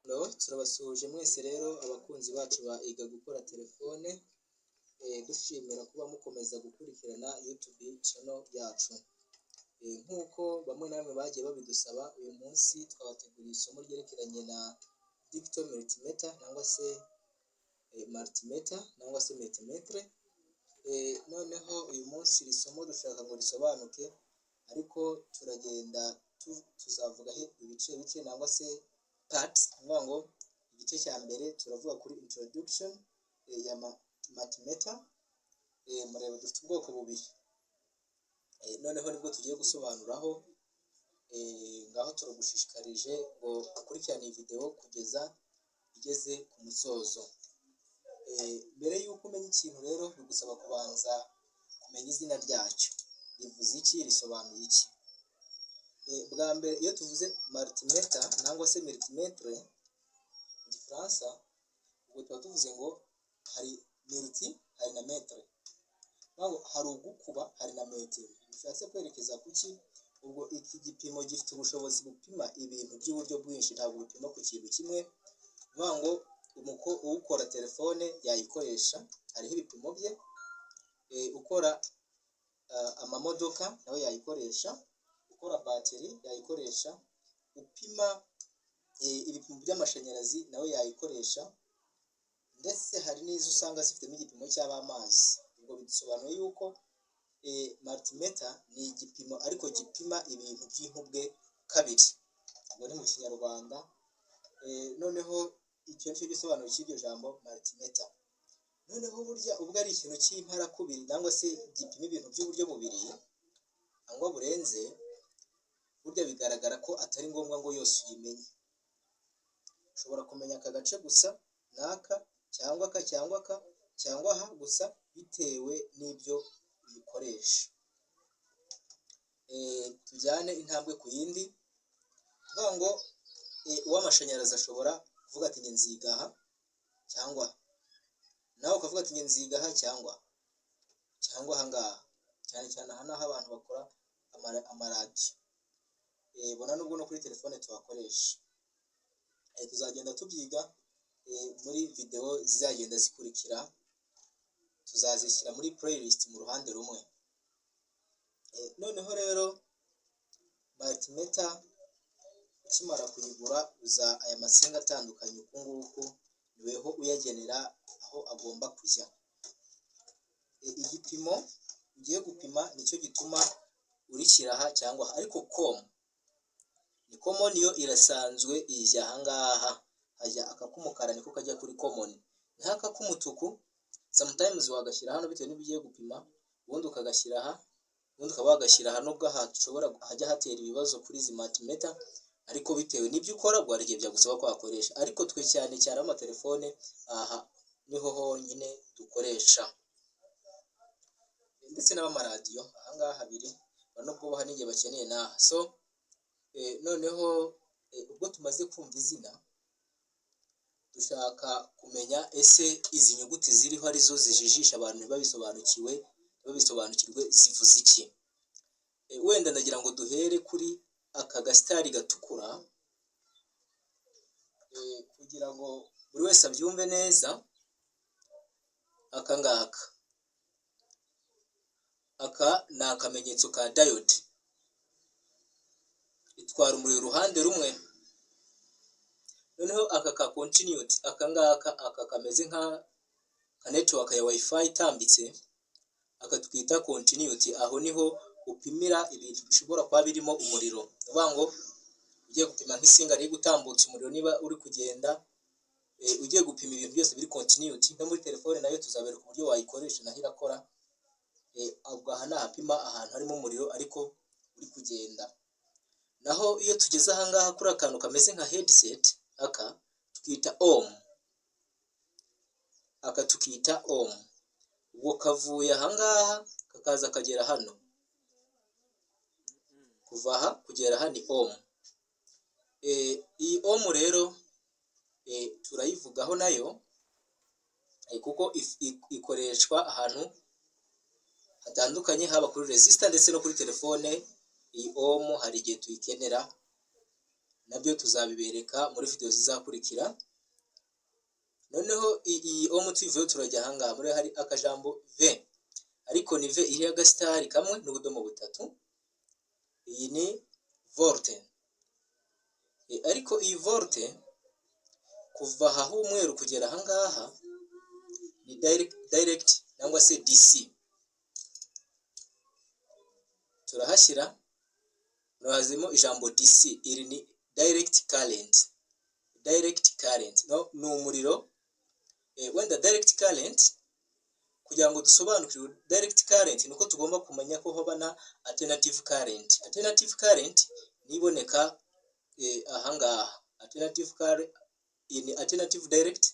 Hello, turabasuhuje mwese rero abakunzi bacu ba Iga Gukora Telefone, dushimira kuba mukomeza gukurikirana YouTube channel yacu. Nk'uko bamwe na bamwe bagiye babidusaba, uyu munsi twabateguriye isomo ryerekeranye na digital multimeter cyangwa se multimeter cyangwa se multimetre. Noneho uyu munsi iri somo dushaka ngo risobanuke, ariko turagenda tuzavugaho ibice bice cyangwa se parts. Ni ukuvuga ngo igice cya mbere turavuga kuri introduction ya multimeter. Mureba, dufite ubwoko bubiri. Noneho nibwo tugiye gusobanuraho. Ngaho turagushishikarije ngo ukurikirane iyi video kugeza igeze ku musozo. Mbere y'uko umenya ikintu rero, bigusaba kubanza kumenya izina ryacyo. Rivuze iki? Risobanuye iki? Bwa mbere, iyo tuvuze multimeter cyangwa se multimètre mu Gifaransa, ubwo tuba tuvuze ngo hari multi, hari na mètre. Ngo hari ugukuba, hari na metero. Bishatse kwerekeza ku ki? Ubwo iki gipimo gifite ubushobozi bupima ibintu by'uburyo bwinshi, ntabwo bupima ku kintu kimwe. Ni ngo ukora telefone yayikoresha, hariho ibipimo bye. Ukora amamodoka nawe yayikoresha, ukora bateri yayikoresha, upima ibipimo by'amashanyarazi nawe yayikoresha, ndetse hari n'izo usanga zifitemo igipimo cy'amazi. Ubwo bisobanuye yuko multimeter ni igipimo ariko gipima ibintu by'inkubwe kabiri. Ubwo ni mu Kinyarwanda. Noneho icyo nicyo gisobanuro cy'iryo jambo multimeter. Noneho burya ubwo ari ikintu cy'imparakubiri cyangwa se gipima ibintu by'uburyo bubiri cyangwa burenze, burya bigaragara ko atari ngombwa ngo yose uyimenye. Ushobora kumenya aka gace gusa, n'aka, cyangwa aka, cyangwa aka, cyangwa aha gusa, bitewe n'ibyo uyikoresha. Tujyane intambwe ku yindi. Kuvuga ngo uw'amashanyarazi ashobora kuvuga ati: "Njye nziga aha", cyangwa nawe ukavuga ati: "Njye nziga aha", cyangwa aha ngaha. Cyane cyane aha ni aho abantu bakora amaradiyo, bona nubwo no kuri telefone tuhakoresha. Tuzagenda tubyiga muri videwo zizagenda zikurikira, tuzazishyira muri playlist mu ruhande rumwe. Noneho rero multimeter ukimara kuyigura, uza aya masinga atandukanye uku nguku, niweho uyagenera aho agomba kujya. Igipimo ugiye gupima nicyo gituma urishyira aha cyangwa aha, ariko common ni common, yo irasanzwe ijya aha ngaha. Hajya aka k'umukara, niko kajya kuri common, naho aka k'umutuku sometimes wagashyira hano bitewe n'ibyo ugiye gupima, ubundi ukagashyira aha, ubundi ukaba wagashyira aha, nubwo aha hashobora hajya hatera ibibazo kuri izi multimeter. Ariko bitewe n'ibyo ukora, ubwo hari igihe byagusaba ko wakoresha. Ariko twe cyane cyane amatelefone, aha niho honyine dukoresha, ndetse n'abamaradiyo aha ngaha habiri, nubwo hari n'igihe bakeneye n'aha. So noneho ubwo tumaze kumva izina, dushaka kumenya ese izi nyuguti ziriho, arizo zijijisha abantu ntibabisobanukiwe, ntibabisobanukirwe, zivuze iki? Wenda ndagira ngo duhere kuri aka gasitari gatukura kugira ngo buri wese abyumve neza. Aka ngaka, aka ni akamenyetso ka diode, itwara umuriro uruhande rumwe. Noneho aka ka continuity, aka ngaka, aka kameze nka network ya WiFi itambitse, aka twita continuity. Aho niho upimira ibintu bishobora kuba birimo umuriro. Ni ukuvuga ngo ugiye gupima nk'isinga riri gutambutsa umuriro niba uri kugenda, ugiye gupima ibintu byose biri continuity. No muri telefone nayo tuzabereka uburyo wayikoresha, naho irakora. Ubwo aha ni ahapima ahantu harimo umuriro ariko uri kugenda. Naho iyo tugeze aha ngaha kuri akantu kameze nka headset, aka tukita ohm, aka tukita ohm. Ubwo kavuye aha ngaha kakaza kagera hano, kuva aha kugera aha ni ohm. Iyi ohm rero turayivugaho nayo kuko ikoreshwa ahantu hatandukanye, haba kuri resistor ndetse no kuri telefone. Iyi ohm hari igihe tuyikenera Nabyo tuzabibereka muri video zizakurikira. Noneho iyi ohm tuyivuyeho, turajya ahangaha muri hari akajambo V, ariko ni V iriho agasitari kamwe n'ubudomo butatu. Iyi ni volt. Ariko iyi volt, kuva aha h'umweru kugera ahangaha, ni direct cyangwa se DC. Turahashyira, hazimo ijambo DC. Iri ni direct current. Direct current, no, ni umuriro. Wenda direct current, kugira ngo dusobanukirwe direct current, nuko tugomba kumenya ko hoba na alternative current. Alternative current niboneka ahangaha. Alternative current, iyi ni alternative direct,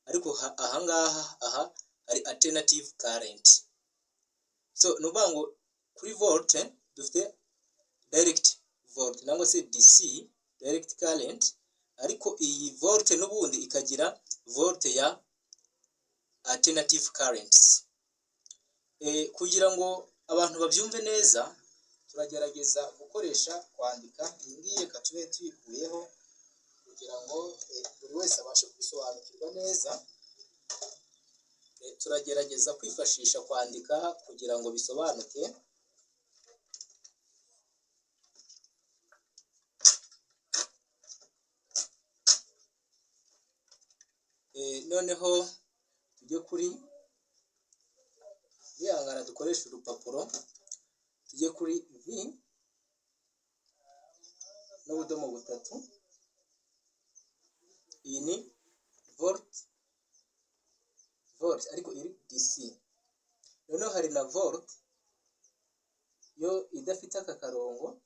ariko ahangaha aha hari alternative current. So ni ukuvuga ngo kuri volt dufite direct volt cyangwa se DC, direct current, ariko iyi volt n'ubundi ikagira volt ya alternative currents. Kugira ngo abantu babyumve neza, turagerageza gukoresha kwandika. Iyi ngiyi reka tube tuyikuyeho kugira ngo buri wese abashe kubisobanukirwa neza. Turagerageza kwifashisha kwandika kugira ngo bisobanuke. Noneho tujye kuri bihangana, dukoreshe urupapuro, tujye kuri V n'ubudomo butatu. Iyi ni volt, volt ariko iri DC. Noneho hari na volt yo idafite aka karongo,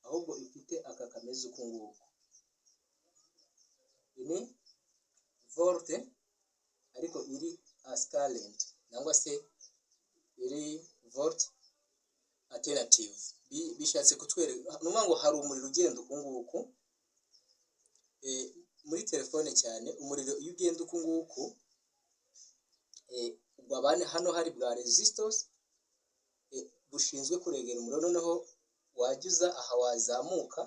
ahubwo ifite aka kameze uku nguku. Iyi ni volt ariko iri AC current cyangwa se iri volt alternative. Bishatse kutwereka, ni ukuvuga ngo hari umuriro ugenda uku nguku muri telefone cyane. Umuriro iyo ugenda uku nguku, ubwo abandi hano hari bwa resistors bushinzwe kuregera umuriro. Noneho wajya uza aha, wazamuka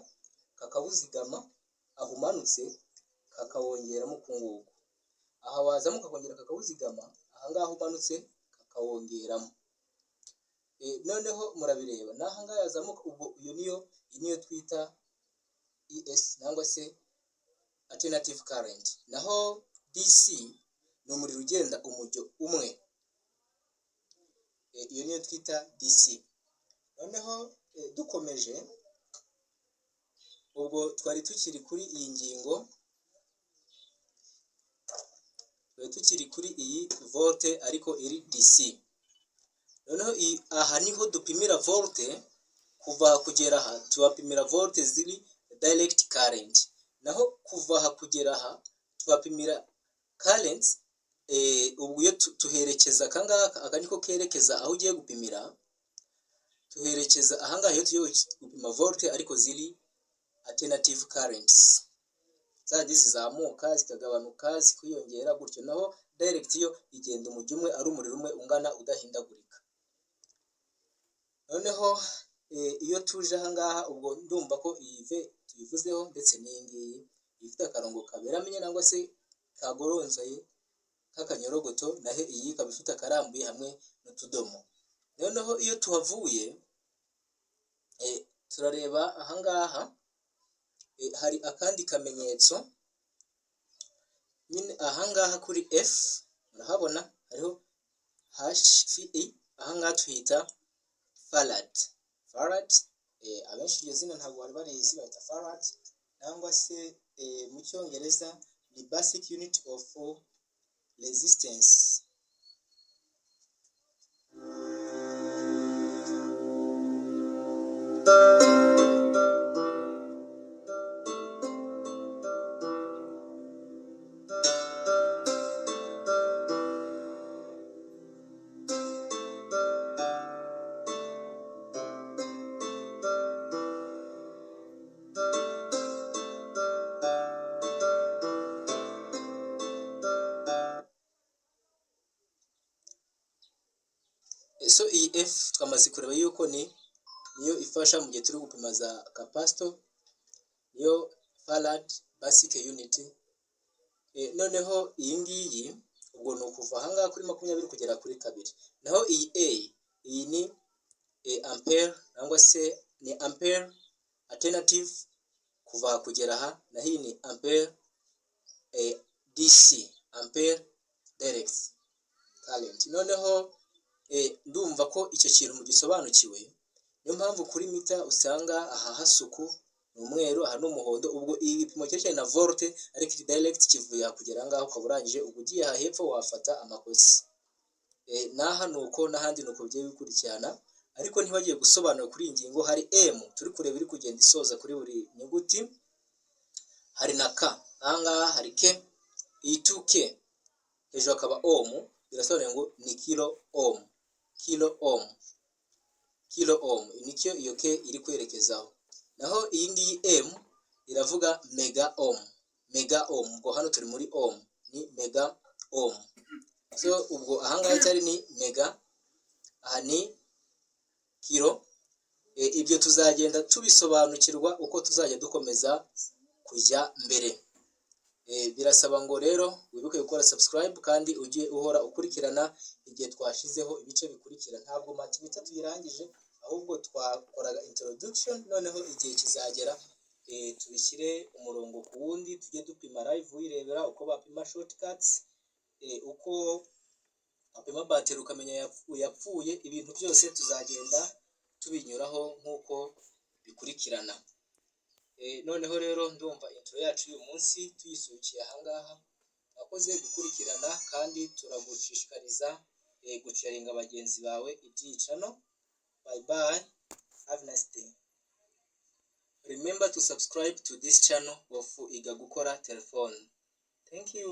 kakawuzigama, aho umanutse kakawongeramo uku nguku. Aha wazamuka kakongera kakawuzigama, aha ngaha umanutse kakawongeramo. Noneho murabireba n'aha ngaha yazamuka. Ubwo iyo niyo, iyi niyo twita AC cyangwa se alternative current. Naho DC ni umuriro ugenda umujyo umwe. Iyo niyo twita DC. Noneho dukomeje, ubwo twari tukiri kuri iyi ngingo, twari tukiri kuri iyi volt ariko iri DC. Noneho aha niho dupimira volt. Kuva aha kugera aha tuhapimira volt ziri direct current, naho kuva aha kugera aha tuhapimira current. Ubwo iyo tuherekeza aka ngaka, aka niko kerekeza aho ugiye gupimira. Tuherekeza ahangaha iyo tugiye gupima volt ariko ziri alternative currents, zandi zizamuka, zikagabanuka, zikiyongera gutyo. Naho direct yo igenda umujyo umwe, ari umuriro umwe ungana udahindagurika. Noneho iyo tuje ahangaha, ubwo ndumva ko iyi V tuyivuzeho, ndetse n'iyi ngiyi ifite akarongo kaberamye cyangwa se kagoronzoye k'akanyorogoto, naho iyi ikaba ifite akarambuye hamwe n'utudomo. Noneho iyo tuhavuye, turareba ahangaha hari akandi kamenyetso nyine. Ahangaha kuri F murahabona hariho HFE. Ahangaha tuhita farad. Farad, abenshi iryo zina ntabwo bari barizi, bahita farad, cyangwa se mu Cyongereza ni basic unit of resistance. So iyi F twamaze kureba yuko ni niyo ifasha mu gihe turi gupima za capacitor, niyo Farad basic unit. Noneho iyi ngiyi ubwo ni ukuva ahangaha kuri 20 kugera kuri 2. Naho iyi A, iyi ni ampere, cyangwa se ni ampere alternative, kuva aha kugera aha. Naho iyi ni ampere DC, ampere direct current. Noneho ndumva ko icyo kintu mugisobanukiwe. Niyo mpamvu kuri mita usanga aha hasuku ni umweru, aha ni umuhondo. Ubwo ibi bipimo cyerekeranye na volt, ariko iki direct kivuye aha kugera ahangaha, ukaba urangije. Ubwo ugiye aha hepfo wafata amakosa. N'aha ni uko, n'ahandi ni uko bigiye bikurikirana. Ariko ntibagiye gusobanura kuri iyi ngingo, hari M turi kureba iri kugenda isoza kuri buri nyuguti, hari na K. Ahangaha hari K, iyi 2K hejuru hakaba ohm, birasobanuye ngo ni kilo ohm, kilo ohm, kilo ohm, nicyo iyo K iri kwerekezaho. Naho iyi ngiyi M iravuga mega ohm, mega ohm. Ubwo hano turi muri ohm, ni mega ohm. So ubwo ahangaha cyari ni mega, aha ni kilo. Ibyo tuzagenda tubisobanukirwa uko tuzajya dukomeza kujya mbere. Birasaba ngo rero wibuke gukora subscribe kandi ujye uhora ukurikirana igihe twashizeho ibice bikurikira. Ntabwo multimeter tuyirangije, ahubwo twakoraga introduction. Noneho igihe kizagera tubishyire umurongo ku wundi, tujye dupima live, wirebera uko bapima shortcuts, uko bapima bateri ukamenya yapfuye. Ibintu byose tuzagenda tubinyuraho nk'uko bikurikirana. Noneho rero ndumva intro yacu y'uyu munsi tuyisubikiye ahangaha. Mwakoze gukurikirana, kandi turagushishikariza gusharinga bagenzi bawe iby'iyi channel. Bye bye, have a nice day. Remember to subscribe to this channel of Iga Gukora Telefone. Thank you.